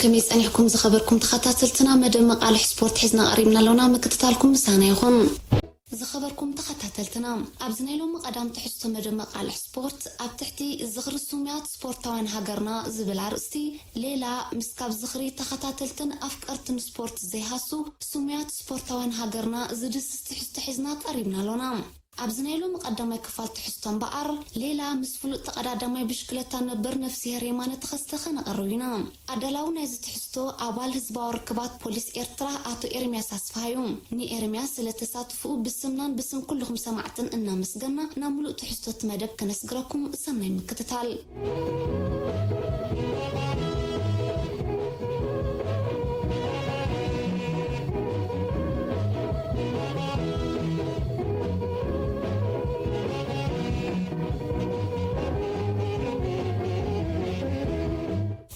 ከመይ ጸኒሕኩም ዝኸበርኩም ተኸታተልትና? መደብ መቃልሕ ስፖርት ሒዝና ቀሪብና ኣለና። ምክትታልኩም ምሳና ይኹን። ዝኸበርኩም ተኸታተልትና፣ ኣብዚ ናይ ሎሚ ቀዳም ትሕዝቶ መደብ መቃልሕ ስፖርት ኣብ ትሕቲ ዝኽሪ ስሙያት ስፖርታውያን ሃገርና ዝብል ኣርእስቲ፣ ሌላ ምስ ካብ ዝኽሪ ተኸታተልትን ኣፍቀርትን ስፖርት ዘይሃሱ ስሙያት ስፖርታውያን ሃገርና ዝድስስ ትሕዝቶ ሒዝና ቀሪብና ኣሎና። ኣብዚ ናይ ሎሚ ቀዳማይ ክፋል ትሕዝቶ እምበኣር፣ ሌላ ምስ ፍሉጥ ተቐዳዳማይ ብሽክለታ ነበር ነፍስሄር የማነ ተኸስተ ከነቕርብ ኢና። ኣዳላዊ ናይዚ ትሕዝቶ ኣባል ህዝባዊ ርክባት ፖሊስ ኤርትራ ኣቶ ኤርምያስ ኣስፍሃ እዩ። ንኤርምያስ ስለ ተሳትፍኡ ብስምናን ብስም ኩልኹም ሰማዕትን እናመስገና፣ ናብ ምሉእ ትሕዝቶ እቲ መደብ ከነስግረኩም። ሰናይ ምክትታል።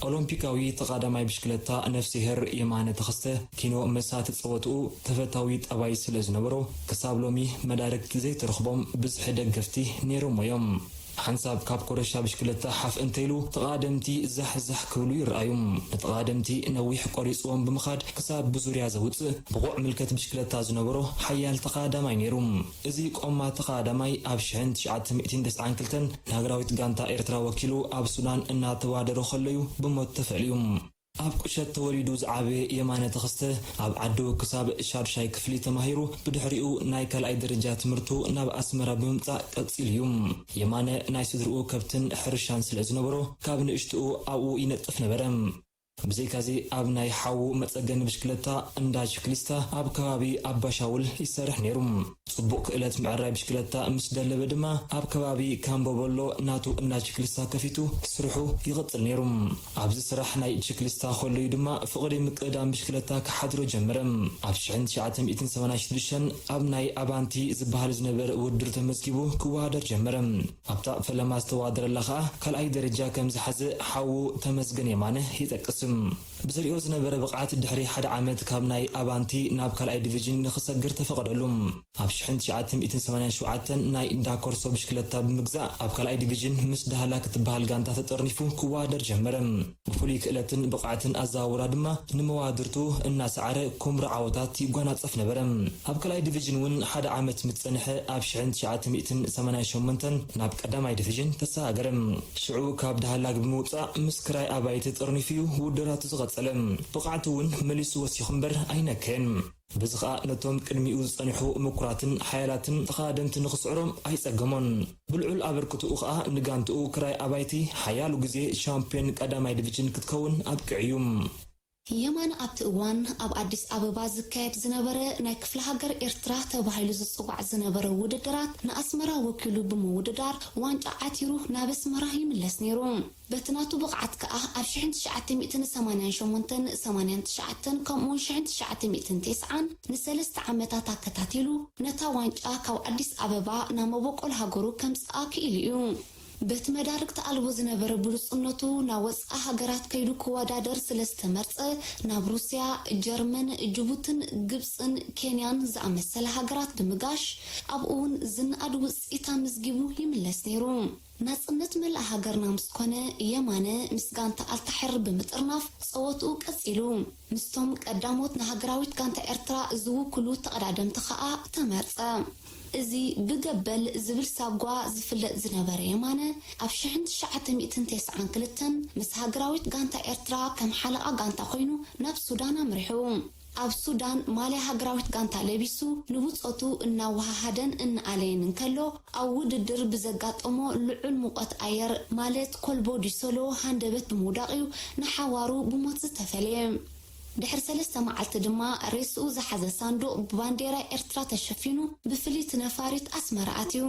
ኦሎምፒካዊ ተቓዳማይ ብሽክለታ ነፍስሄር የማነ ተኸስተ፣ ኪኖ መሳቲ ጸወትኡ ተፈታዊ ጠባይ ስለ ዝነበሮ፣ ክሳብ ሎሚ መዳርግቲ ዘይተረኽቦም ብዝሒ ደገፍቲ ነይሮሞ እዮም። ሓንሳብ ካብ ኮረሻ ብሽክለታ ሓፍ እንተኢሉ፣ ተቓደምቲ ዛሕ ዛሕ ክብሉ ይረኣዩ። ንተቓደምቲ ነዊሕ ቆሪጽዎም ብምኻድ፣ ክሳብ ብዙርያ ዘውጽእ ብቑዕ ምልከት ብሽክለታ ዝነበሮ ሓያል ተቓዳማይ ነይሩ። እዚ ቆማ ተቓዳማይ ኣብ ሽሕን ትሽዓተ ሚእትን ተስዓን ክልተን ንሃገራዊት ጋንታ ኤርትራ ወኪሉ ኣብ ሱዳን እናተዋደሩ ከለዩ ብሞት ተፈልዩ። ኣብ ቁሸት ተወሊዱ ዝዓበየ የማነ ተኸስተ፣ ኣብ ዓዱ ክሳብ ሻድሻይ ክፍሊ ተማሂሩ፣ ብድሕሪኡ ናይ ካልኣይ ደረጃ ትምህርቱ ናብ ኣስመራ ብምምጻእ ቀጺሉ እዩ። የማነ ናይ ስድርኡ ከብትን ሕርሻን ስለ ዝነበሮ፣ ካብ ንእሽትኡ ኣብኡ ይነጥፍ ነበረ። ብዘይካዚ፣ ኣብ ናይ ሓዉ መጸገኒ ብሽክለታ እንዳ ችክሊስታ ኣብ ከባቢ ኣባሻውል ይሰርሕ ነይሩ። ጽቡቕ ክእለት ምዕራይ ብሽክለታ ምስ ደለበ ድማ፣ ኣብ ከባቢ ካምቦበሎ ናቱ እንዳ ችክሊስታ ከፊቱ ስርሑ ይቕጽል ነይሩ። ኣብዚ ስራሕ ናይ ችክሊስታ ከሎዩ ድማ፣ ፍቕሪ ምቅዳም ብሽክለታ ክሓድሮ ጀመረ። ኣብ ሽሕን ትሽዓተ ሚእትን ሰማንያን ሽዱሽተን ኣብ ናይ ኣባንቲ ዝበሃል ዝነበረ ውድድር ተመዝጊቡ ክወዳደር ጀመረ። ኣብታ ፈለማ ዝተወዳደረላ ከኣ ካልኣይ ደረጃ ከም ዝሓዘ ሓዉ ተመስገን የማነ ይጠቅስ። ብዝሪኦ ዝነበረ ብቕዓት ድሕሪ ሓደ ዓመት ካብ ናይ ኣባንቲ ናብ ካልኣይ ዲቪዥን ንኽሰግር ተፈቐደሉ። ኣብ ሽሕን ትሽዓተ ሚእትን ሰማንያን ሸውዓተን ናይ ዳኮርሶ ብሽክለታ ብምግዛእ ኣብ ካልኣይ ዲቪዥን ምስ ዳህላ ክትበሃል ጋንታ ተጠርኒፉ ክወዳደር ጀመረ። ብፍሉይ ክእለትን ብቕዓትን ኣዘዋውራ ድማ ንመዋድርቱ እናሰዓረ ኩምራ ዓወታት ይጓናጸፍ ነበረ። ኣብ ካልኣይ ዲቪዥን እውን ሓደ ዓመት ምስ ጸንሐ ኣብ ሽሕን ትሽዓተ ሚእትን ሰማንያን ሸሞንተን ናብ ቀዳማይ ዲቪዥን ተሰጋገረ። ሽዑ ካብ ዳህላክ ብምውጻእ ምስ ክራይ ኣባይቲ ተጠርኒፉ እዩ ውድድራቱ ዝቐጸለ። ብቕዓቱ እውን መሊሱ ወሲኹ እምበር ኣይነከየን። በዚ ኸኣ ነቶም ቅድሚኡ ዝጸንሑ ምኩራትን ሓያላትን ተኻደምቲ ንኽስዕሮም ኣይጸገሞን። ብልዑል ኣበርክትኡ ኸኣ ንጋንትኡ ክራይ ኣባይቲ ሓያሉ ግዜ ሻምፒዮን ቀዳማይ ዲቪዥን ክትከውን ኣብቂዑ እዩ። የማነ ኣብቲ እዋን ኣብ ኣዲስ ኣበባ ዝካየድ ዝነበረ ናይ ክፍለ ሃገር ኤርትራ ተባሂሉ ዝጽዋዕ ዝነበረ ውድድራት ንኣስመራ ወኪሉ ብምውድዳር ዋንጫ ዓቲሩ ናብ ኣስመራ ይምለስ ነይሩ። በቲ ናቱ ብቕዓት ከኣ ኣብ ሽሕን ትሽዓተ ሚእትን ሰማንያን ሸሞንተን ሰማንያን ትሽዓተን ከምኡውን ሽሕን ትሽዓተ ሚእትን ተስዓን ንሰለስተ ዓመታት ኣከታቲሉ ነታ ዋንጫ ካብ ኣዲስ ኣበባ ናብ መበቆል ሃገሩ ከምጽኣ ክኢሉ እዩ። በቲ መዳርግቲ ኣልቦ ዝነበረ ብሉጽነቱ ናብ ወጻኢ ሃገራት ከይዱ ክወዳደር ስለ ዝተመርጸ ናብ ሩስያ፣ ጀርመን፣ ጅቡትን ግብጽን ኬንያን ዝኣመሰላ ሃገራት ብምጋሽ ኣብኡ እውን ዝነኣድ ውጽኢት ኣመዝጊቡ ይምለስ ነይሩ። ናጽነት መላእ ሃገርና ምስ ኮነ፣ የማነ ምስ ጋንታ ኣልታሕር ብምጥርናፍ ጸወትኡ ቀጺሉ። ምስቶም ቀዳሞት ንሃገራዊት ጋንታ ኤርትራ ዝውክሉ ተቐዳደምቲ ከኣ ተመርጸ። እዚ ብገበል ዝብል ሳጓ ዝፍለጥ ዝነበረ የማነ፣ ኣብ ሽሕን ትሽዓተ ሚእትን ተስዓን ክልተን ምስ ሃገራዊት ጋንታ ኤርትራ ከም ሓለቓ ጋንታ ኮይኑ ናብ ሱዳን ኣምሪሑ። ኣብ ሱዳን ማልያ ሃገራዊት ጋንታ ለቢሱ ንብጾቱ እናወሃሃደን እናኣለየን እንከሎ፣ ኣብ ውድድር ብዘጋጠሞ ልዑል ሙቐት ኣየር፣ ማለት ኮልቦ ዲሶሎ፣ ሃንደበት ብምውዳቕ እዩ ንሓዋሩ ብሞት ዝተፈለየ። ድሕሪ ሰለስተ መዓልቲ ድማ ሬስኡ ዝሓዘ ሳንዱቕ ብባንዴራ ኤርትራ ተሸፊኑ ብፍልይቲ ነፋሪት ኣስመራ ኣትዩ።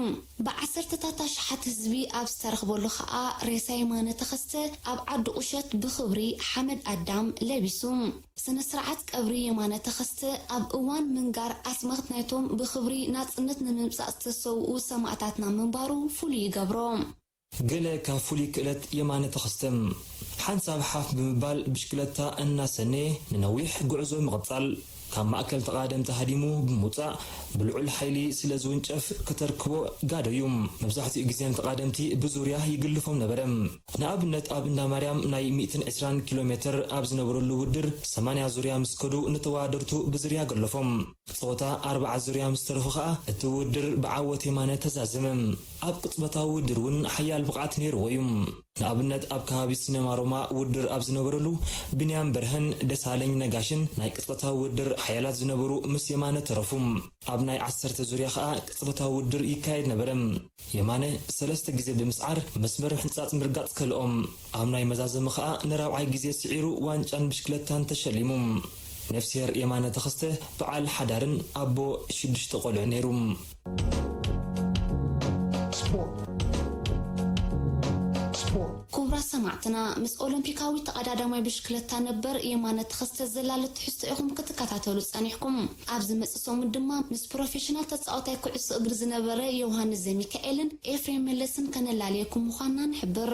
ብዓሰርተታት ኣሽሓት ህዝቢ ኣብ ዝተረኽበሉ ከኣ ሬሳ የማነ ተኸስተ ኣብ ዓዲ ቁሸት ብኽብሪ ሓመድ ኣዳም ለቢሱ። ስነ ስርዓት ቀብሪ የማነ ተኸስተ ኣብ እዋን ምንጋር ኣስማት ናይቶም ብኽብሪ ናጽነት ንምምጻእ ዝተሰውኡ ሰማእታትና ምንባሩ ፍሉይ ይገብሮ። ገለ ካብ ፍሉይ ክእለት የማነ ተኸስተ፣ ሓንሳብ ሓፍ ብምባል ብሽክለታ እናሰነየ ንነዊሕ ጉዕዞ ምቕጻል። ካብ ማእከል ተቓደምቲ ሃዲሙ ብምውጻእ፣ ብልዑል ሓይሊ ስለ ዝውንጨፍ፣ ከተርክቦ ጋዶ እዩ። መብዛሕትኡ ግዜ ንተቓደምቲ ብዙርያ ይግልፎም ነበረ። ንኣብነት፣ ኣብ እንዳ ማርያም ናይ ሚእትን ዕስራን ኪሎ ሜትር ኣብ ዝነበረሉ ውድር፣ ሰማንያ ዙርያ ምስ ከዱ፣ ንተወዳደርቱ ብዙርያ ገለፎም። ጸወታ ኣርብዓ ዙርያ ምስ ተረፉ ኸኣ፣ እቲ ውድር ብዓወት የማነ ተዛዘመ። ኣብ ቅጽበታዊ ውድር እውን ሓያል ብቕዓት ነይርዎ እዩ። ንኣብነት፣ ኣብ ከባቢ ሲነማ ሮማ ውድር ኣብ ዝነበረሉ፣ ብንያም በርሀን ደሳለኝ ነጋሽን ናይ ቅጽበታዊ ውድር ሓያላት ዝነበሩ ምስ የማነ ተረፉ። ኣብ ናይ ዓሰርተ ዙርያ ኸኣ ቅጽበታዊ ውድር ይካየድ ነበረ። የማነ ሰለስተ ግዜ ብምስዓር መስመር ሕንጻጽ ምርጋጽ ከልኦም። ኣብ ናይ መዛዘሚ ኸኣ ንራብዓይ ግዜ ስዒሩ ዋንጫን ብሽክለታን ተሸሊሙ። ነፍስሄር የማነ ተኸስተ በዓል ሓዳርን ኣቦ ሽዱሽተ ቆልዑ ነይሩ። ክቡራት ሰማዕትና፣ ምስ ኦሎምፒካዊ ተቐዳዳማይ ብሽክለታ ነበር የማነ ተኸስተ ዘላለ ትሕዝቶ ኢኹም ክትከታተሉ ጸኒሕኩም። ኣብ ዝመጽእ ሰሙን ድማ ምስ ፕሮፌሽናል ተጻዋታይ ኩዕሶ እግሪ ዝነበረ ዮሃንስ ዘሚካኤልን ኤፍሬም መለስን ከነላልየኩም ምዃንና ንሕብር።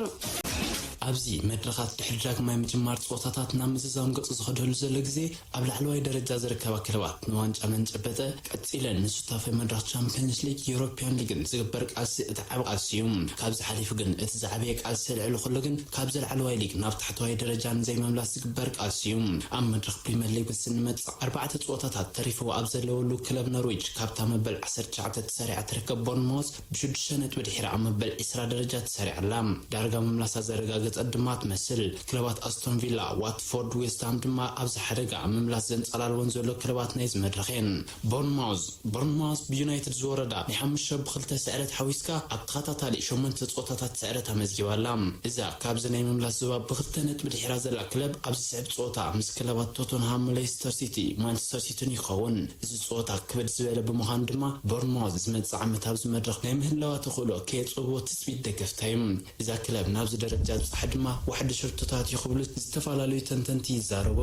ኣብዚ መድረኻት ድሕሪ ዳግማይ ምጅማር ጸወታታት ናብ ምዝዛም ገጹ ዝኸደሉ ዘሎ ግዜ፣ ኣብ ላዕለዋይ ደረጃ ዝርከባ ክለባት ንዋንጫ መን ጨበጠ፣ ቀጺለን ንሱታፌ መድረኽ ቻምፕዮንስ ሊግ፣ ዩሮፕያን ሊግን ዝግበር ቃልሲ እቲ ዓቢ ቃልሲ እዩ። ካብዚ ሓሊፉ ግን እቲ ዝዓበየ ቃልሲ ልዕሊ ኩሉ ግን ካብዚ ላዕለዋይ ሊግ ናብ ታሕተዋይ ደረጃ ንዘይምምላስ ዝግበር ቃልሲ እዩ። ኣብ መድረኽ ፕሪምየር ሊግ ምስ እንመጽእ ኣርባዕተ ጸወታታት ተሪፉ ኣብ ዘለወሉ ክለብ ኖርዊች ካብታ መበል ዓሰርተ ትሽዓተ ተሰሪዓ ትርከብ ቦርንማውዝ ብሽዱሽተ ነጥቢ ድሒራ ኣብ መበል ዕስራ ደረጃ ተሰሪዓ ኣላ። ዳርጋ ምምላሳ ዘረጋገጸት ድማ ትመስል። ክለባት ኣስቶን ቪላ፣ ዋትፎርድ፣ ዌስትሃም ድማ ኣብዚ ሓደጋ ምምላስ ዘንጸላልወን ዘሎ ክለባት ናይዚ መድረኽ እየን። ቦርንማውዝ ቦርንማውዝ ብዩናይትድ ዝወረዳ ናይ ሓሙሽተ ብኽልተ ስዕረት ሓዊስካ ኣብ ተኸታታሊ ሸሞንተ ጸወታታት ስዕረት ኣመዝጊባ ኣላ። እዛ ካብዚ ናይ ምምላስ ዞባ ብኽልተ ነጥቢ ድሒራ ዘላ ክለብ ኣብዚ ዝስዕብ ጸወታ ምስ ክለባት ቶተንሃም፣ ሌስተር ሲቲ፣ ማንቸስተር ሲቲን ይኸውን። እዚ ጸወታ ክብድ ዝበለ ብምዃኑ ድማ ቦርንማውዝ ዝመጽእ ዓመት ኣብዚ መድረኽ ናይ ምህላዋ ተኽእሎ ከየጽብቦ ትጽቢት ደገፍታ እዩ። እዛ ክለብ ናብዚ ደረጃ ዝብጽሓ ድማ ዋሕዲ ሽርቶታት እዩ ክብሉ ዝተፈላለዩ ተንተንቲ ይዛረቡ።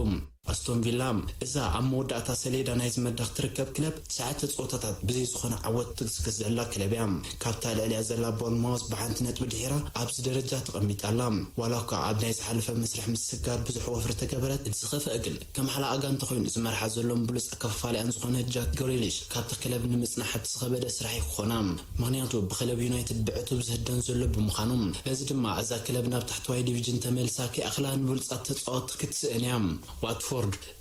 ኣስቶን ቪላ እዛ ኣብ መወዳእታ ሰሌዳ ናይዚ መድረኽ ትርከብ ክለብ ትሽዓተ ጸወታታት ብዘይ ዝኾነ ዓወት ትግስግስ ዘላ ክለብ እያ። ካብታ ልዕሊኣ ዘላ ቦርንማውዝ ብሓንቲ ነጥቢ ድሒራ ኣብዚ ደረጃ ተቐሚጣ ኣላ። ዋላ እኳ ኣብ ናይ ዝሓለፈ መስርሕ ምስግጋር ብዙሕ ወፍሪ ተገበረት፣ እቲ ዝኸፍአ ግን ከም ሓላኣ ጋንታ ኮይኑ ዝመርሓ ዘሎን ብሉጽ ኣከፋፋሊኣን ዝኾነ ጃክ ግሪሊሽ ካብቲ ክለብ ንምጽናሕ እቲ ዝኸበደ ስራሕ እዩ ክኾና። ምኽንያቱ ብክለብ ዩናይትድ ብዕቱብ ዝህደን ዘሎ ብምዃኑ። በዚ ድማ እዛ ክለብ ናብ ታሕተዋይ ዲቪዥን ተመሊሳ ከይኣኽላ ንብሉጻት ተጻወትቲ ክትስእን እያ። ዋትፎርድ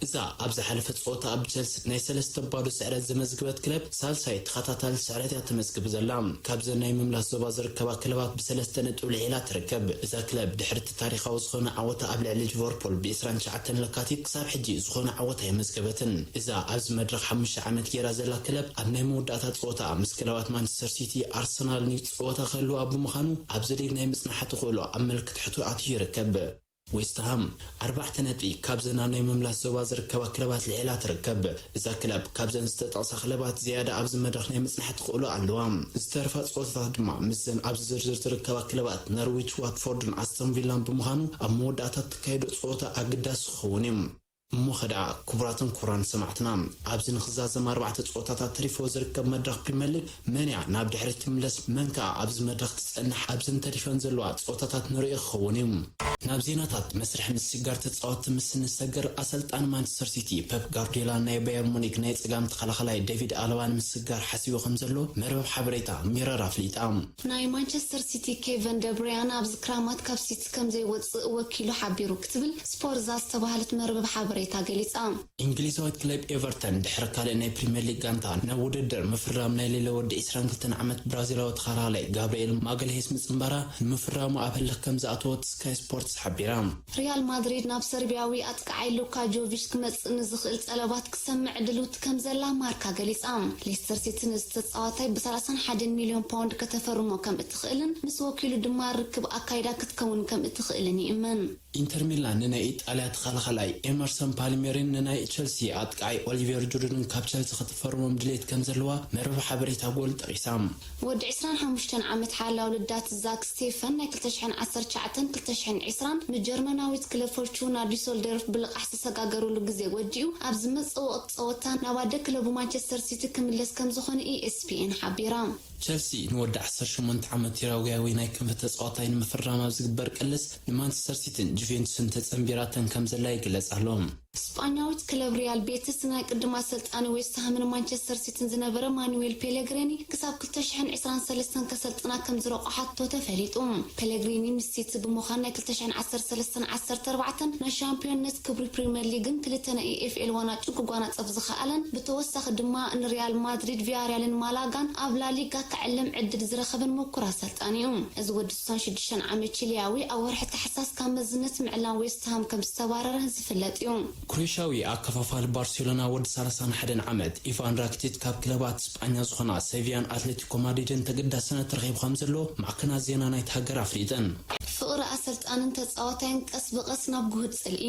እዛ ኣብ ዝሓለፈ ጸወታ ኣብ ቸልሲ ናይ ሰለስተ ባዶ ስዕረት ዘመዝግበት ክለብ ሳልሳይ ተኸታታሊ ስዕረት እያ ተመዝግብ ዘላ። ካብዘን ናይ ምምላስ ዞባ ዝርከባ ክለባት ብሰለስተ ነጥቢ ልዒላ ትርከብ። እዛ ክለብ ድሕሪ እቲ ታሪኻዊ ዝኾነ ዓወታ ኣብ ልዕሊ ሊቨርፑል ብ ዕስራን ትሽዓተን ለካቲት ክሳብ ሕጂ ዝኾነ ዓወት ኣየመዝገበትን። እዛ ኣብዚ መድረኽ ሓሙሽተ ዓመት ጌራ ዘላ ክለብ ኣብ ናይ መወዳእታ ጸወታ ምስ ክለባት ማንቸስተር ሲቲ፣ ኣርሰናል ጸወታ ክህልዋ ብምዃኑ ኣብዚ ሊግ ናይ ምጽናሕ ተኽእሎ ኣብ ምልክት ሕቶ ኣትዩ ይርከብ። ዌስትሃም ኣርባዕተ ነጥቢ ካብዘን ኣብ ናይ ምምላስ ዞባ ዝርከባ ክለባት ልዒላ ትርከብ። እዛ ክለብ ካብዘን ዝተጠቕሳ ክለባት ዝያዳ ኣብዚ መድረኽ ናይ ምጽናሕ ተኽእሎ ኣለዋ። ዝተርፋ ጸወታታት ድማ ምስዘን ኣብዚ ዝርዝር ዝርከባ ክለባት ኖርዊች፣ ዋትፎርድን ኣስቶን ቪላን ብምዃኑ ኣብ መወዳእታ እትካየዶ ጸወታ ኣገዳሲ ክኸውን እዩ። እሞ ኸደኣ ክቡራትን ክቡራን ሰማዕትና፣ ኣብዚ ንኽዛዘም ኣርባዕተ ጸወታታት ተሪፍዎ ዝርከብ መድረኽ ፕሪምየር ሊግ መን እያ ናብ ድሕሪት ትምለስ፣ መን ከኣ ኣብዚ መድረኽ ትጸንሕ፣ ኣብዘን ተሪፈን ዘለዋ ጸወታታት ንርእዮ ክኸውን እዩ። ናብ ዜናታት መስርሕ ምስግጋር ተጻወትቲ ምስ እንሰግር፣ ኣሰልጣኒ ማንቸስተር ሲቲ ፔፕ ጋርዲዮላ ናይ ባየር ሙኒክ ናይ ጸጋም ተኸላኸላይ ዴቪድ ኣለባን ምስግጋር ሓሲቡ ከም ዘሎ መርበብ ሓበሬታ ሚረር ኣፍሊጣ። ናይ ማንቸስተር ሲቲ ኬቨን ደብሪያን ኣብዚ ክራማት ካብ ሲቲ ከም ዘይወጽእ ወኪሉ ሓቢሩ ክትብል ስፖርዛ ዝተባህለት መርበብ ሓበሬታ ገሊጻ። እንግሊዛዊት ክለብ ኤቨርተን ድሕሪ ካልእ ናይ ፕሪምየር ሊግ ጋንታ ናብ ውድድር ምፍራም ናይ ሌለ ወዲ ዕስራን ክልተን ዓመት ብራዚላዊ ተኸላኻላይ ጋብርኤል ማጋልሄስ ምጽንባራ ንምፍራሙ ኣብ ህልኽ ከም ዝኣተወት ስካይ ስፖርትስ ሓቢራ። ሪያል ማድሪድ ናብ ሰርቢያዊ ኣጥቃዓይ ሉካ ጆቪች ክመጽእ ንዝኽእል ጸለባት ክሰምዕ ድልውቲ ከም ዘላ ማርካ ገሊጻ። ሌስተር ሲቲ ነዚ ተጻዋታይ ብ ሰላሳን ሓደን ሚልዮን ፓውንድ ከተፈርሞ ከም እትኽእልን ምስ ወኪሉ ድማ ርክብ ኣካይዳ ክትከውን ከም እትኽእልን ይእመን። ኢንተር ሚላን ንናይ ኢጣልያ ተኸላኸላይ ኤመርሰን ፓልሜሪን ንናይ ቸልሲ ኣጥቃዓይ ኦሊቬር ጁሩድን ካብ ቸልሲ ክትፈርሞም ድሌት ከም ዘለዋ መርበብ ሓበሬታ ጎል ጠቒሳ። ወዲ ዕስራን ሓሙሽተን ዓመት ሓላው ልዳት ዛክ ስቴፈን ናይ ክልተ ሽሕን ዓሰርተ ትሽዓተን ክልተ ሽሕን ዕስራን ንጀርመናዊት ክለብ ፎርቹና ዲሶልደርፍ ብልቓሕ ዝተሰጋገሩሉ ግዜ ወዲኡ ኣብ ዝመጽእ ወቕቲ ጸወታ ናብ ኣደ ክለቡ ማንቸስተር ሲቲ ክምለስ ከም ዝኾነ ኢኤስፒኤን ሓቢራ። ቸልሲ ንወዲ ዓሰርተ ሸሞንተ ዓመት ዩራጓያዊ ናይ ክንፊ ተጻዋታይ ንምፍራም ኣብ ዝግበር ቅልስ ንማንቸስተር ሲቲን ጁቬንቱስን ተጸንቢራተን ከም ዘላ ይግለጽ ኣሎ። ስጳኛዊት ክለብ ሪያል ቤቲስ ናይ ቅድም ኣሰልጣኒ ዌስትሃምን ማንቸስተር ሲቲን ዝነበረ ማኑዌል ፔሌግሪኒ ክሳብ ክልተ ሽሕን ዕስራን ሰለስተን ከሰልጥና ከም ዝረቑሓቶ ተፈሊጡ። ፔሌግሪኒ ምስ ሲቲ ብምዃን ናይ ክልተ ሽሕን ዓሰርተ ሰለስተን ዓሰርተ ኣርባዕተን ናይ ሻምፒዮንነት ክብሪ ፕሪምየር ሊግን ክልተ ናይ ኤ ኤፍ ኤል ዋንጫ ክጓናጸፍ ዝኸኣለን፣ ብተወሳኺ ድማ ንሪያል ማድሪድ፣ ቪያሪያልን ማላጋን ኣብ ላሊጋ ክዕለም ዕድል ዝረኸበን ምኩር ኣሰልጣኒ እዩ። እዚ ወዲ ስሳን ሽዱሽተን ዓመት ቺሊያዊ ኣብ ወርሒ ታሕሳስ ካብ መዝነት ምዕላም ዌስትሃም ከም ዝተባረረ ዝፍለጥ እዩ። ክሮኤሽያዊ ኣከፋፋሊ ባርሴሎና ወዲ ሰላሳን ሓደን ዓመት ኢቫን ራኪቲች ካብ ክለባት ስጳኛ ዝኾና ሴቪያን ኣትሌቲኮ ማድሪድን ተገዳስነት ረኺቡ ከም ዘሎ ማዕከናት ዜና ናይቲ ሃገር ኣፍሊጠን። ፍቕሪ ኣሰልጣንን ተጻዋታይን ቀስ ብቐስ ናብ ግሁድ ጽልኢ።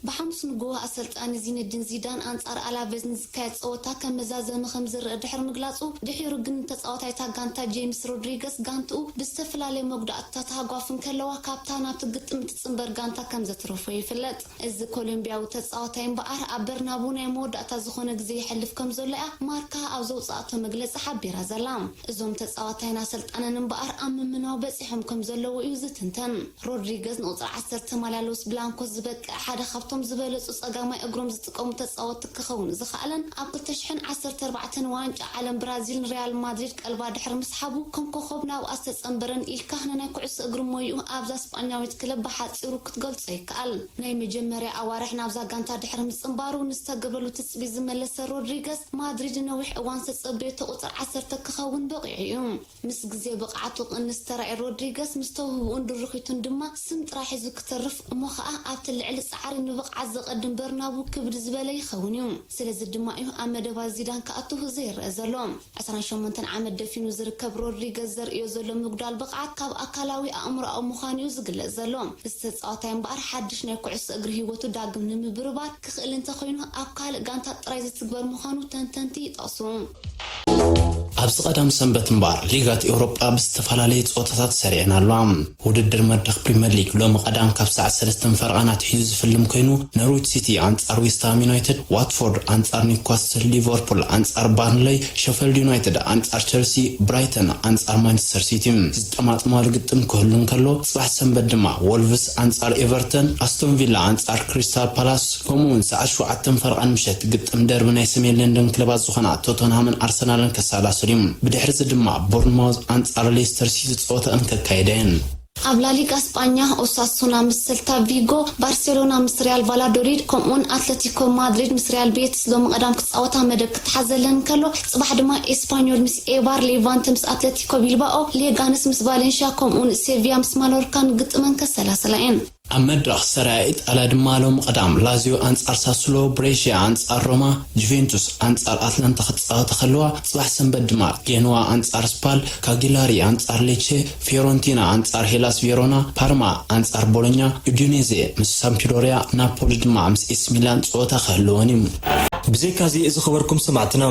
ብሓሙስ ንግሆ ኣሰልጣኒ ዚነዲን ዚዳን ኣንጻር ኣላቬዝ ንዝካየድ ጸወታ ከም መዛዘሚ ከም ዝረአ ድሕሪ ምግላጹ፣ ድሒሩ ግን ተጻዋታይ እታ ጋንታ ጄምስ ሮድሪገስ ጋንትኡ ብዝተፈላለየ መጉዳእትታት ሃጓፍ እንከለዋ ካብታ ናብቲ ግጥም እትጽንበር ጋንታ ከም ዘትረፎ ይፍለጥ። እዚ ኮሎምቢያዊ ተጻዋታይ እምበኣር ኣብ በርናቡ ናይ መወዳእታ ዝኾነ ግዜ የሕልፍ ከም ዘሎ እያ ማርካ ኣብ ዘውጽኣቶ መግለጺ ሓቢራ ዘላ። እዞም ተጻዋታይን ኣሰልጣንን እምበኣር ኣብ ምምናው በጺሖም ከም ዘለዉ እዩ ዝትንተን። ሮድሪገዝ ንቁጽሪ ዓሰርተ ማልያ ሎስ ብላንኮስ ዝበቅዕ ሓደ ካብቶም ዝበለጹ ጸጋማይ እግሮም ዝጥቀሙ ተጻወትቲ ክኸውን ዝኸኣለን ኣብ ክልተ ሽሕን ዓሰርተ ኣርባዕተን ዋንጫ ዓለም ብራዚል ንሪያል ማድሪድ ቀልባ ድሕሪ ምስሓቡ ከም ኮኾብ ናብኣ ዝተጸንበረን ኢልካ ንናይ ኩዕሶ እግሪ ሞይኡ ኣብዛ ስጳኛዊት ክለብ ብሓጺሩ ክትገልጾ ይከኣል። ናይ መጀመርያ ኣዋርሕ ናብዛ ጋንታ ድሕሪ ምጽንባሩ ንዝተገብረሉ ትጽቢት ዝመለሰ ሮድሪገዝ ማድሪድ ንነዊሕ እዋን ዝተጸበየቶ ቁጽሪ ዓሰርተ ክኸውን በቒዑ እዩ። ምስ ግዜ ብቕዓቱ ክቕንስ ተራእየ ሮድሪገስ ምስ ተውህብኡን ድርኺቱን ድማ ስም ጥራይ ሒዙ ክተርፍ እሞ ኸኣ ኣብቲ ልዕሊ ጻዕሪ ንብቕዓት ዘቐድም በርናቡ ክብድ ዝበለ ይኸውን እዩ። ስለዚ ድማ እዩ ኣብ መደባት ዚዳን ክኣቱ ዘይረአ ዘሎ። ዕስራን ሸሞንተን ዓመት ደፊኑ ዝርከብ ሮድሪገስ ዘርእዮ ዘሎ ምጉዳል ብቕዓት ካብ ኣካላዊ ኣእምሮኣዊ ምዃኑ እዩ ዝግለጽ ዘሎ። እዚ ተጻዋታይ እምበኣር ሓድሽ ናይ ኩዕሶ እግሪ ህይወቱ ዳግም ንምብርባር ክኽእል እንተኾይኑ ኣብ ካልእ ጋንታ ጥራይ ዝትግበር ምዃኑ ተንተንቲ ይጠቕሱ። ኣብዚ ቀዳም ሰንበት እምበኣር ሊጋት ኤውሮጳ ብዝተፈላለየ ጸወታታት ሰሪዐን ኣለዋ። ውድድር መድረኽ ፕሪምየር ሊግ ሎሚ ቀዳም ካብ ሰዓት ሰለስተን ፈረቓን ኣትሒዙ ዝፍልም ኮይኑ፣ ኖርዊች ሲቲ ኣንጻር ዌስትሃም ዩናይትድ፣ ዋትፎርድ ኣንጻር ኒውካስል፣ ሊቨርፑል ኣንጻር ባርንለይ፣ ሸፈልድ ዩናይትድ ኣንጻር ቸልሲ፣ ብራይተን ኣንጻር ማንቸስተር ሲቲ ዝጠማጥማሉ ግጥም ክህሉ እንከሎ፣ ጽባሕ ሰንበት ድማ ወልቭስ ኣንጻር ኤቨርተን፣ ኣስቶን ቪላ ኣንጻር ክሪስታል ፓላስ፣ ከምኡ'ውን ሰዓት ሸውዓተን ፈረቓን ምሸት ግጥም ደርቢ ናይ ሰሜን ለንደን ክለባት ዝኾና ቶተንሃምን ኣርሰናልን ከሰላስል እዩ። ብድሕሪዚ ድማ ቦርንማውዝ ኣንጻር ሌስተር ሲቲ ጸወታኣን ከካይዳ እየን። ኣብ ላሊጋ ስጳኛ ኦሳሱና ምስ ሰልታ ቪጎ፣ ባርሴሎና ምስ ሪያል ቫላዶሊድ፣ ከምኡውን ኣትለቲኮ ማድሪድ ምስ ሪያል ቤቲስ ሎሚ ቀዳም ክጻወታ መደብ ክተሓዘለን ከሎ፣ ጽባሕ ድማ ኤስፓኞል ምስ ኤባር፣ ሌቫንተ ምስ ኣትለቲኮ ቢልባኦ፣ ሌጋነስ ምስ ቫሌንሽያ ከምኡውን ሴቪያ ምስ ማሎርካን ግጥመን ከሰላስላ እየን። ኣብ መድረኽ ሰሪያ ኢጣልያ ድማ ሎሚ ቀዳም ላዚዮ ኣንጻር ሳሱሎ፣ ብሬሽያ ኣንጻር ሮማ፣ ጁቬንቱስ ኣንጻር ኣትላንታ ክጻወታ ከለዋ፣ ጽባሕ ሰንበት ድማ ጌንዋ ኣንጻር ስፓል፣ ካጊላሪ ኣንጻር ሌቼ፣ ፊዮረንቲና ኣንጻር ሄላስ ቬሮና፣ ፓርማ ኣንጻር ቦሎኛ፣ ኡዲኔዜ ምስ ሳምፕዶሪያ፣ ናፖሊ ድማ ምስ ኤሲ ሚላን ጸወታ ክህልወን እዩ። ብዘይካዚ ዝኸበርኩም ሰማዕትና፣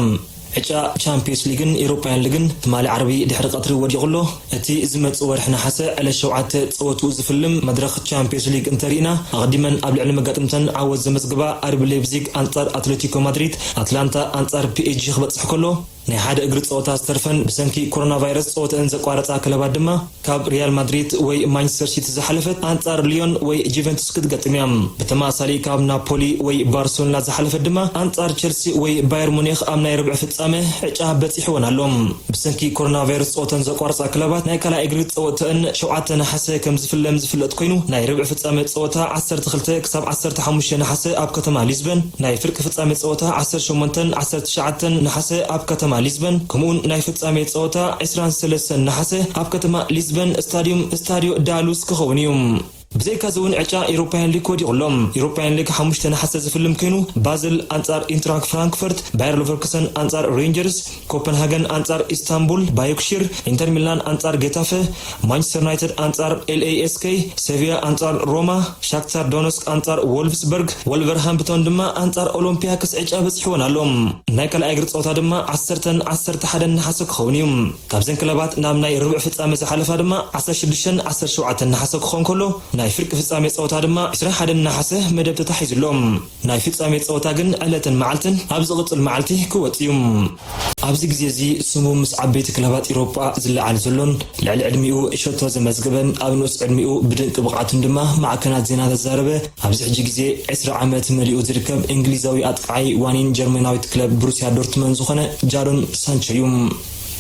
ዕጫ ቻምፒየንስ ሊግን ኤውሮፓውያን ሊግን ትማሊ ዓርቢ ድሕሪ ቀትሪ ወዲቑ ኣሎ። እቲ ዝመጽእ ወርሒ ነሓሰ ዕለት ሸውዓተ ጸወትኡ ዝፍልም መድረኽ ቻምፒየንስ ሊግ እንተሪእና፣ ኣቐዲመን ኣብ ልዕሊ መጋጥምተን ዓወት ዘመዝግባ ኣርቢ ሌፕዚግ ኣንጻር ኣትሌቲኮ ማድሪድ፣ ኣትላንታ ኣንጻር ፒ ኤስ ጂ ክበጽሕ ከሎ፣ ናይ ሓደ እግሪ ጸወታ ዝተርፈን ብሰንኪ ኮሮና ቫይረስ ጸወተአን ዘቋረጻ ክለባት ድማ ካብ ሪያል ማድሪድ ወይ ማንቸስተር ሲቲ ዝሓለፈት ኣንጻር ሊዮን ወይ ጁቨንቱስ ክትገጥም እያ። ብተመሳሳሊ ካብ ናፖሊ ወይ ባርሴሎና ዝሓለፈት ድማ ኣንጻር ቸልሲ ወይ ባየር ሙኒክ ኣብ ናይ ርብዒ ፍጻመ ዕጫ በጺሕወን ኣሎ። ብሰንኪ ኮሮና ቫይረስ ጸወተን ዘቋርጻ ክለባት ናይ ካልኣይ እግሪ ጸወተአን ሸውዓተ ነሓሰ ከም ዝፍለም ዝፍለጥ ኮይኑ ናይ ርብዒ ፍጻመ ጸወታ ዓሰርተ ክልተ ክሳብ ዓሰርተ ሓሙሽተ ነሓሰ ኣብ ከተማ ሊዝበን፣ ናይ ፍርቂ ፍጻመ ጸወታ ዓሰርተ ሸሞንተን ዓሰርተ ትሽዓተን ነሓሰ ኣብ ከተማ ሊዝበን፣ ከምኡውን ናይ ፍጻሜ ጸወታ ዕስራን ሰለስተን ነሓሰ ኣብ ከተማ ሊዝበን ስታዲዩም ስታዲዮ ዳሉስ ክኸውን እዩ። ብዘይካዚ እውን ዕጫ ኤውሮፓውያን ሊግ ወዲቑ ኣሎ። ኤውሮፓውያን ሊግ ሓሙሽተ ነሓሰ ዝፍልም ኮይኑ ባዝል ኣንጻር ኢንትራክ ፍራንክፈርት፣ ባየር ሌቨርኩሰን ኣንጻር ሬንጀርስ፣ ኮፐንሃገን ኣንጻር ኢስታንቡል ባዮክሺር፣ ኢንተር ሚላን ኣንጻር ጌታፈ፣ ማንቸስተር ዩናይትድ ኣንጻር ኤል ኤ ኤስ ኬ፣ ሴቪያ ኣንጻር ሮማ፣ ሻክታር ዶነስክ ኣንጻር ወልፍስበርግ፣ ወልቨርሃምፕቶን ድማ ኣንጻር ኦሎምፒያክስ ዕጫ በጺሕወን ኣሎ። ናይ ካልኣይ እግሪ ጸወታ ድማ ዓሰርተን ዓሰርተ ሓደን ነሓሰ ክኸውን እዩ። ካብዘን ክለባት ናብ ናይ ርብዕ ፍጻመ ዝሓለፋ ድማ ዓሰርተ ሽዱሽተን ዓሰርተ ሸውዓተን ነሓሰ ክኾን ከሎ፣ ናይ ፍርቂ ፍጻሜ ጸወታ ድማ ዕስራን ሓደን ነሓሰ መደብ ተታሒዙ ኣሎ። ናይ ፍጻሜ ጸወታ ግን ዕለትን መዓልትን ኣብ ዝቕጽል መዓልቲ ክወጽእ እዩ። ኣብዚ ግዜ እዚ ስሙ ምስ ዓበይቲ ክለባት ኤውሮጳ ዝለዓል ዘሎን ልዕሊ ዕድሚኡ ሸቶ ዘመዝገበን፣ ኣብ ንኡስ ዕድሚኡ ብድንቂ ብቕዓቱን ድማ ማዕከናት ዜና ዘዛረበ፣ ኣብዚ ሕጂ ግዜ ዕስራ ዓመት መሊኡ ዝርከብ እንግሊዛዊ ኣጥቃዓይ ዋኒን ጀርመናዊት ክለብ ብሩስያ ዶርትመን ዝኾነ ጃዶን ሳንቾ እዩ።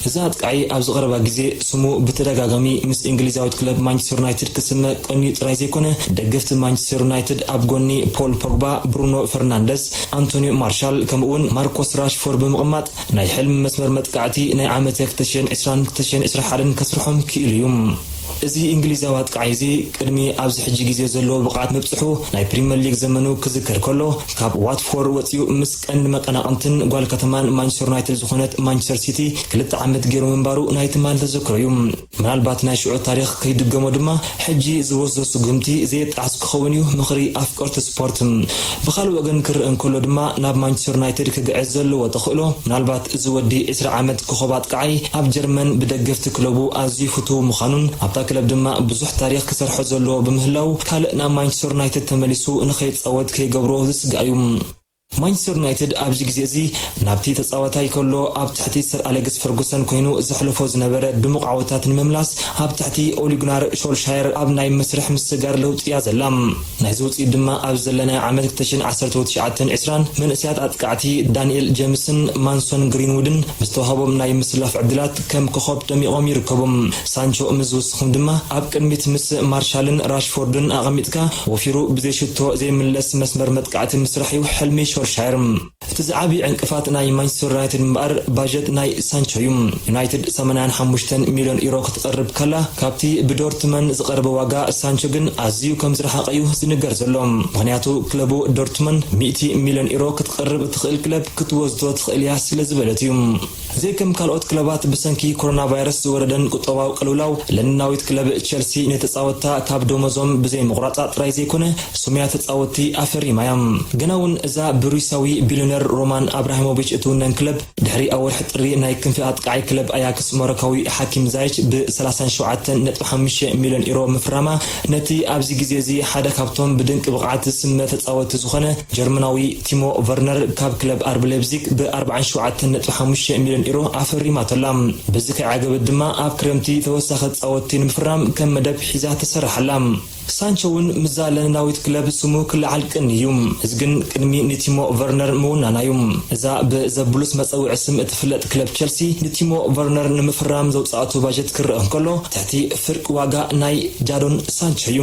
እዚ ኣጥቃዓይ ኣብዚ ቀረባ ግዜ ስሙ ብተደጋጋሚ ምስ እንግሊዛዊት ክለብ ማንቸስተር ዩናይትድ ክስመ ቀንዩ ጥራይ ዘይኮነ፣ ደገፍቲ ማንቸስተር ዩናይትድ ኣብ ጎኒ ፖል ፖግባ፣ ብሩኖ ፈርናንደስ፣ ኣንቶኒዮ ማርሻል ከምኡውን ማርኮስ ራሽፎርድ ብምቕማጥ ናይ ሕልሚ መስመር መጥቃዕቲ ናይ ዓመት ክልተ ሽሕን ዕስራን ክልተ ሽሕን ዕስራን ሓደን ከስርሖም ክኢሉ እዩ። እዚ እንግሊዛዊ ኣጥቃዓይ እዚ ቅድሚ ኣብዚ ሕጂ ግዜ ዘለዎ ብቕዓት ምብጽሑ ናይ ፕሪምየር ሊግ ዘመኑ ክዝከር ከሎ፣ ካብ ዋትፎርድ ወጺኡ ምስ ቀንዲ መቀናቕንትን ጓል ከተማን ማንቸስተር ዩናይትድ ዝኾነት ማንቸስተር ሲቲ ክልተ ዓመት ገይሩ ምንባሩ ናይ ትማሊ ተዘክሮ እዩ። ምናልባት ናይ ሽዑ ታሪኽ ከይድገሞ ድማ ሕጂ ዝወስዶ ስጉምቲ ዘየጣዕስ ክኸውን እዩ ምኽሪ ኣፍቀርቲ ስፖርት። ብኻልእ ወገን ክረአ እንከሎ ድማ ናብ ማንቸስተር ዩናይትድ ክግዕዝ ዘለዎ ተኽእሎ ምናልባት እዚ ወዲ ዕስራ ዓመት ኮኸብ ኣጥቃዓይ ኣብ ጀርመን ብደገፍቲ ክለቡ ኣዝዩ ፍቱው ምዃኑን ኣብታ ክለብ ድማ ብዙሕ ታሪኽ ክሰርሖ ዘለዎ ብምህላው ካልእ ናብ ማንቸስተር ዩናይትድ ተመሊሱ ንኸይጻወት ከይገብሮ ዝስጋእ እዩ። ማንቸስተር ዩናይትድ ኣብዚ ግዜ እዚ ናብቲ ተጻዋታይ ከሎ ኣብ ትሕቲ ሰር ኣሌክስ ፈርጉሰን ኮይኑ ዘሕልፎ ዝነበረ ድሙቕ ዓወታት ንምምላስ ኣብ ትሕቲ ኦሊጉናር ሾልሻየር ኣብ ናይ መስርሕ ምስጋር ለውጢ እያ ዘላ። ናይዚ ውጽኢት ድማ ኣብ ዘለናዮ ዓመት ክልተ ሽሕን ዓሰርተ ትሽዓተን ዕስራን መንእሰያት ኣጥቃዕቲ ዳንኤል ጀምስን ማንሶን ግሪንውድን ብዝተዋህቦም ናይ ምስላፍ ዕድላት ከም ኮኸብ ደሚቖም ይርከቡ። ሳንቾ ምስ ዝውስኹም ድማ ኣብ ቅድሚት ምስ ማርሻልን ራሽፎርድን ኣቐሚጥካ ወፊሩ ብዘይ ሽቶ ዘይምለስ መስመር መጥቃዕቲ ምስራሕ እዩ ሕልሚ ሾልሻየር። እቲ ዝዓቢ ዕንቅፋት ናይ ማንቸስተር ዩናይትድ እምበኣር ባጀት ናይ ሳንቾ እዩ። ዩናይትድ ሰማንያን ሓሙሽተን ሚልዮን ዩሮ ክትቐርብ ከላ፣ ካብቲ ብዶርትመን ዝቐረበ ዋጋ ሳንቾ ግን ኣዝዩ ከም ዝረሓቐ እዩ ዝንገር ዘሎ። ምኽንያቱ ክለቡ ዶርትመን ሚእቲ ሚልዮን ዩሮ ክትቐርብ እትኽእል ክለብ ክትወስዶ ትኽእል እያ ስለ ዝበለት እዩ። ዘይከም ካልኦት ክለባት ብሰንኪ ኮሮና ቫይረስ ዝወረደን ቁጠባዊ ቅልውላው፣ ለንደናዊት ክለብ ቸልሲ ንተጻወትታ ካብ ደሞዞም ብዘይ ምቑራጻ ጥራይ ዘይኮነ፣ ስሙያ ተጻወትቲ ኣፈሪማ እያ። ገና እውን እዛ ብሩስያዊ ቢልዮነር ሮማን ኣብራሂሞቪች እትውነን ክለብ፣ ድሕሪ ኣብ ወርሒ ጥሪ ናይ ክንፊ ኣጥቃዓይ ክለብ ኣያክስ ሞሮካዊ ሓኪም ዛይች ብ ሰላሳን ሸውዓተን ነጥቢ ሓሙሽተ ሚልዮን ዩሮ ምፍራማ፣ ነቲ ኣብዚ ግዜ እዚ ሓደ ካብቶም ብድንቂ ብቕዓት ዝስመ ተጻወትቲ ዝኾነ ጀርመናዊ ቲሞ ቨርነር ካብ ክለብ ኣርቢ ሌፕዚግ ብ ኣርባዓን ሸውዓተን ነጥቢ ሓሙሽተ ሚልዮን ዩሮ ኣፈሪማቶ ኣላ። በዚ ከይዓገበት ድማ ኣብ ክረምቲ ተወሳኺ ተጻወትቲ ንምፍራም ከም መደብ ሒዛ ትሰርሕ ኣላ። ሳንቾ እውን ምስዛ ለንደናዊት ክለብ ስሙ ክለዓል ቀንዩ እዩ። እዚ ግን ቅድሚ ንቲሞ ቨርነር ምውናና እዩ። እዛ ብዘብሉስ መጸውዒ ስም እትፍለጥ ክለብ ቸልሲ ንቲሞ ቨርነር ንምፍራም ዘውጽኣቶ ባጀት ክረአ እንከሎ፣ ትሕቲ ፍርቂ ዋጋ ናይ ጃዶን ሳንቾ እዩ።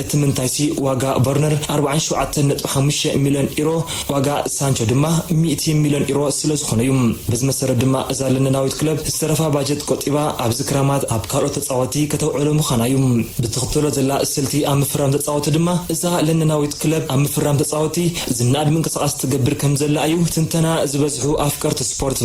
እቲ ምንታይሲ ዋጋ ቨርነር ኣርባዓን ሸውዓተን ነጥቢ ሓሙሽተ ሚልዮን ዩሮ፣ ዋጋ ሳንቾ ድማ ሚእቲ ሚልዮን ዩሮ ስለ ዝኾነ እዩ። በዚ መሰረት ድማ እዛ ለንደናዊት ክለብ ዝተረፋ ባጀት ቆጢባ ኣብዚ ክራማት ኣብ ካልኦት ተጻወቲ ከተውዕሎ ምዃና እዩ። ብትኽተሎ ዘላ ስልቲ ኣብ ምፍራም ተጻወቲ ድማ እዛ ለንደናዊት ክለብ ኣብ ምፍራም ተጻወቲ ዝነኣድ ምንቅስቓስ ትገብር ከም ዘላ እዩ ትንተና ዝበዝሑ ኣፍቀርቲ ስፖርት።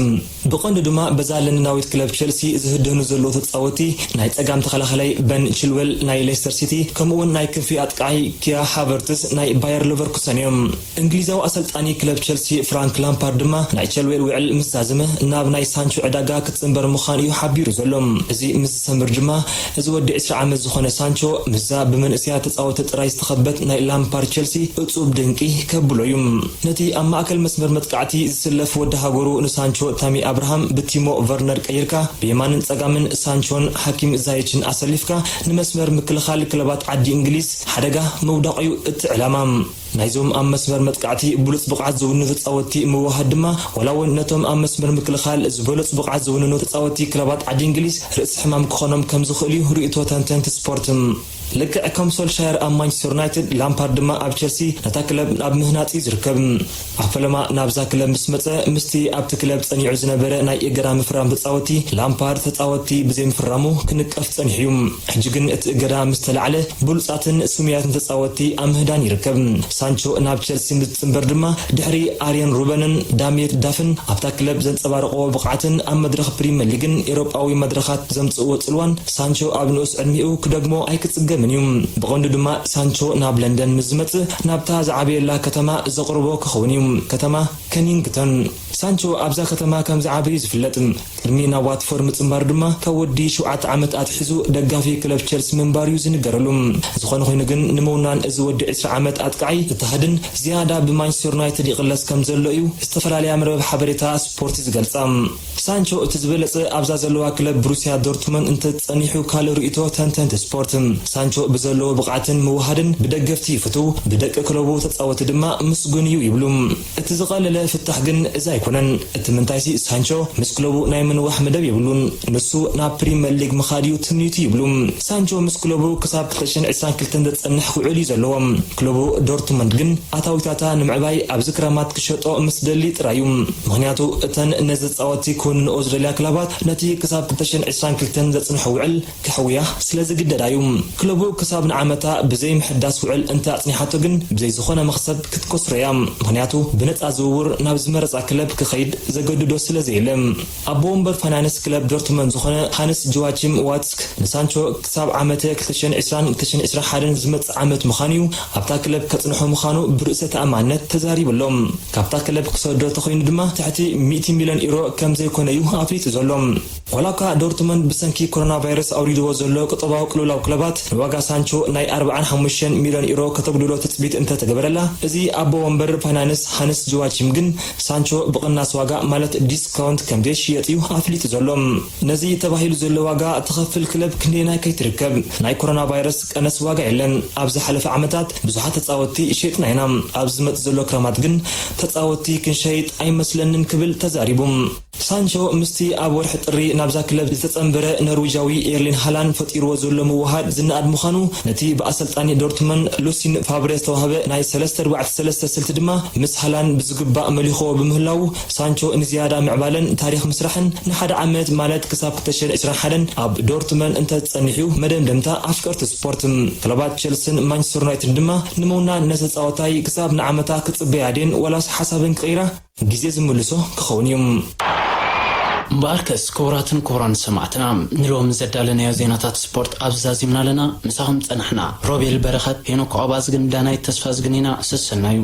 ብቐንዱ ድማ በዛ ለንደናዊት ክለብ ቸልሲ ዝህደኑ ዘለዉ ተጻወቲ ናይ ጸጋም ተኸላኸላይ በን ቺልዌል ናይ ሌስተር ሲቲ፣ ከምኡ እውን ናይ ክንፊ ኣጥቃዓይ ኪያ ሃቨርትስ ናይ ባየር ሌቨርኩሰን እዮም። እንግሊዛዊ ኣሰልጣኒ ክለብ ቸልሲ ፍራንክ ላምፓርድ ድማ ናይ ቺልዌል ውዕል ምስ ዛዘመ ናብ ናይ ሳንቾ ዕዳጋ ክጽንበር ምዃኑ እዩ ሓቢሩ ዘሎ። እዚ ምስ ዝሰምር ድማ እዚ ወዲ ዕስራ ዓመት ዝኾነ ሳንቾ ምስዛ ብመንእሰያት ተጻወቲ ጥራይ ዝተኸበት ናይ ላምፓርድ ቸልሲ እጹብ ድንቂ ከብሎ እዩ። ነቲ ኣብ ማእከል መስመር መጥቃዕቲ ዝስለፍ ወዲ ሃገሩ ንሳንቾ ታሚ ኣብርሃም ብቲሞ ቨርነር ቀይርካ ብየማንን ጸጋምን ሳንቾን ሓኪም ዛይችን ኣሰሊፍካ ንመስመር ምክልኻል ክለባት ዓዲ እንግሊዝ ሓደጋ ምውዳቕ እዩ እቲ ዕላማ። ናይዞም ኣብ መስመር መጥቃዕቲ ብሉጽ ብቕዓት ዝውንኑ ተጻወትቲ ምውሃድ ድማ ዋላ እውን ነቶም ኣብ መስመር ምክልኻል ዝበለጹ ብቕዓት ዝውንኑ ተጻወትቲ ክለባት ዓዲ እንግሊዝ ርእሲ ሕማም ክኾኖም ከም ዝኽእል እዩ ርእይቶ ተንተንቲ ስፖርት። ልክዕ ከም ሶልሻየር ኣብ ማንቸስተር ዩናይትድ፣ ላምፓርድ ድማ ኣብ ቸልሲ ነታ ክለብ ኣብ ምህናጽ እዩ ዝርከብ። ኣብ ፈለማ ናብዛ ክለብ ምስ መጸ፣ ምስቲ ኣብቲ ክለብ ጸኒዑ ዝነበረ ናይ እገዳ ምፍራም ተጻወቲ ላምፓርድ ተጻወቲ ብዘይምፍራሙ ክንቀፍ ጸኒሑ እዩ። ሕጂ ግን እቲ እገዳ ምስ ተላዕለ፣ ብሉጻትን ስሙያትን ተጻወቲ ኣብ ምህዳን ይርከብ። ሳንቾ ናብ ቸልሲ ምስ ዝጽንበር ድማ ድሕሪ ኣርየን ሩበንን ዳሚር ዳፍን ኣብታ ክለብ ዘንጸባረቕዎ ብቕዓትን ኣብ መድረኽ ፕሪምየር ሊግን ኤውሮጳዊ መድረኻት ዘምጽእዎ ጽልዋን ሳንቾ ኣብ ንኡስ ዕድሚኡ ክደግሞ ኣይክጽገምን እዩ። ብቐንዱ ድማ ሳንቾ ናብ ለንደን ምስ ዝመጽእ ናብታ ዝዓበየላ ከተማ ዘቕርቦ ክኸውን እዩ። ከተማ ከኒንግተን። ሳንቾ ኣብዛ ከተማ ከም ዝዓበዩ ዝፍለጥ። ቅድሚ ናብ ዋትፎርድ ምጽንባሩ ድማ ካብ ወዲ ሸውዓተ ዓመት ኣትሒዙ ደጋፊ ክለብ ቸልሲ ምንባሩ እዩ ዝንገረሉ። ዝኾነ ኮይኑ ግን ንምውናን እዚ ወዲ ዕስራ ዓመት ኣጥቃዓይ ዝተሃድን ዝያዳ ብማንቸስተር ዩናይትድ ይቕለስ ከም ዘሎ እዩ ዝተፈላለያ መርበብ ሓበሬታ ስፖርት ዝገልጻ። ሳንቾ እቲ ዝበለጸ ኣብዛ ዘለዋ ክለብ ብሩስያ ዶርትመን እንተጸኒሑ ካልእ ርእይቶ ተንተንቲ ስፖርት። ሳንቾ ብዘለዎ ብቕዓትን ምውሃድን ብደገፍቲ ይፍትው፣ ብደቂ ክለቡ ተጻወቲ ድማ ምስጉን እዩ ይብሉ። እቲ ዝቐለለ ፍታሕ ግን እዚ ኣይኮነን። እቲ ምንታይሲ ሳንቾ ምስ ክለቡ ናይ ምንዋሕ መደብ የብሉን። ንሱ ናብ ፕሪመር ሊግ ምኻድ እዩ ትምኒቱ ይብሉ። ሳንቾ ምስ ክለቡ ክሳብ ክልተ ሽሕን ዕስራን ክልተን ዘጸንሕ ክውዕል እዩ ዘለዎ። ክለቡ ዶርትመንድ ግን ኣታዊታታ ንምዕባይ ኣብዚ ክረማት ክሸጦ ምስ ደሊ ጥራይ እዩ። ምኽንያቱ እተን ነዚ ተጻወቲ ክውንንኦ ዝደልያ ክለባት ነቲ ክሳብ ክልተ ሽሕን ዕስራን ክልተን ዘጽንሖ ውዕል ክሕውያ ስለ ዝግደዳ እዩ። ክለቡ ክሳብ ንዓመታ ብዘይ ምሕዳስ ውዕል እንተ ኣጽኒሓቶ ግን ብዘይ ዝኾነ መኽሰብ ክትከስሮ እያ። ምኽንያቱ ብነጻ ዝውውር ናብ ዝመረጻ ክለብ ክኸይድ ዘገድዶ ስለ ዘየለ። ኣቦ ወንበር ፋይናንስ ክለብ ዶርትመንድ ዝኾነ ሃንስ ጆዋቺም ዋትስክ ንሳንቾ ክሳብ ዓመተ ክልተ ሽሕን ዕስራን ክልተ ሽሕን ዕስራን ሓደን ዝመጽእ ዓመት ምዃኑ እዩ ኣብታ ክለብ ከጽንሖ ምዃኑ ብርእሰ ተኣማንነት ተዛሪቡ ኣሎ። ካብታ ክለብ ክሰዶ ተኾይኑ ድማ ትሕቲ ሚእቲ ሚልዮን ዩሮ ከም ዘይኮነ እዩ ኣፍሊጡ ዘሎ። ዋላ እኳ ዶርትመንድ ብሰንኪ ኮሮና ቫይረስ ኣውሪድዎ ዘሎ ቁጠባዊ ቅልውላው ክለባት ንዋጋ ሳንቾ ናይ ኣርባዓን ሓሙሽተን ሚልዮን ዩሮ ከተጉድሎ ትጽቢት እንተተገበረላ፣ እዚ ኣቦ ወንበር ፋይናንስ ሃንስ ጆዋቺም ግን ሳንቾ ብቕናስ ዋጋ ማለት ዲስካውንት ከም ዘይሽየጥ እዩ ኣፍሊጡ ዘሎ። ነዚ ተባሂሉ ዘሎ ዋጋ ትኸፍል ክለብ ክንደየናይ ከይትርከብ ናይ ኮሮና ቫይረስ ቀነስ ዋጋ የለን። ኣብ ዝሓለፈ ዓመታት ብዙሓት ተጻወትቲ ሸይጥና ኢና። ኣብ ዝመጽእ ዘሎ ክረማት ግን ተጻወትቲ ክንሸይጥ ኣይመስለንን ክብል ተዛሪቡ። ሳንቾ ምስቲ ኣብ ወርሒ ጥሪ ናብዛ ክለብ ዝተጸንበረ ኖርዊጃዊ ኤርሊን ሃላንድ ፈጢርዎ ዘሎ ምውሃድ ዝነኣድ ምዃኑ ነቲ ብኣሰልጣኒ ዶርትመን ሉሲን ፋብረ ዝተዋህበ ናይ ሰለስተ ኣርባዕተ ሰለስተ ስልቲ ድማ ምስ ሃላንድ ብዝግባእ መሊኽዎ ብምህላዉ ሳንቾ ንዝያዳ ምዕባለን ታሪኽ ምስራሕን ንሓደ ዓመት ማለት ክሳብ ክልተ ሽሕን ዕስራን ሓደን ኣብ ዶርትመን እንተዝጸንሕ እዩ መደምደምታ ኣፍቀርቲ ስፖርት። ክለባት ቸልስን ማንቸስተር ዩናይትድ ድማ ንምውናን ነቲ ተጻዋታይ ክሳብ ንዓመታ ክጽበያ ድየን ዋላስ ሓሳበን ክቕይራ ግዜ ዝምልሶ ክኸውን እዩ። እምበኣርከስ ክቡራትን ክቡራን ሰማዕትና፣ ንሎሚ ዘዳለናዮ ዜናታት ስፖርት ኣብዚ ዛዚምና ኣለና። ምሳኹም ጸናሕና ሮቤል በረኸት፣ ሄኖክ ኦባዝግን ዳናይት ተስፋዝግን ኢና። ሰሰናዩ።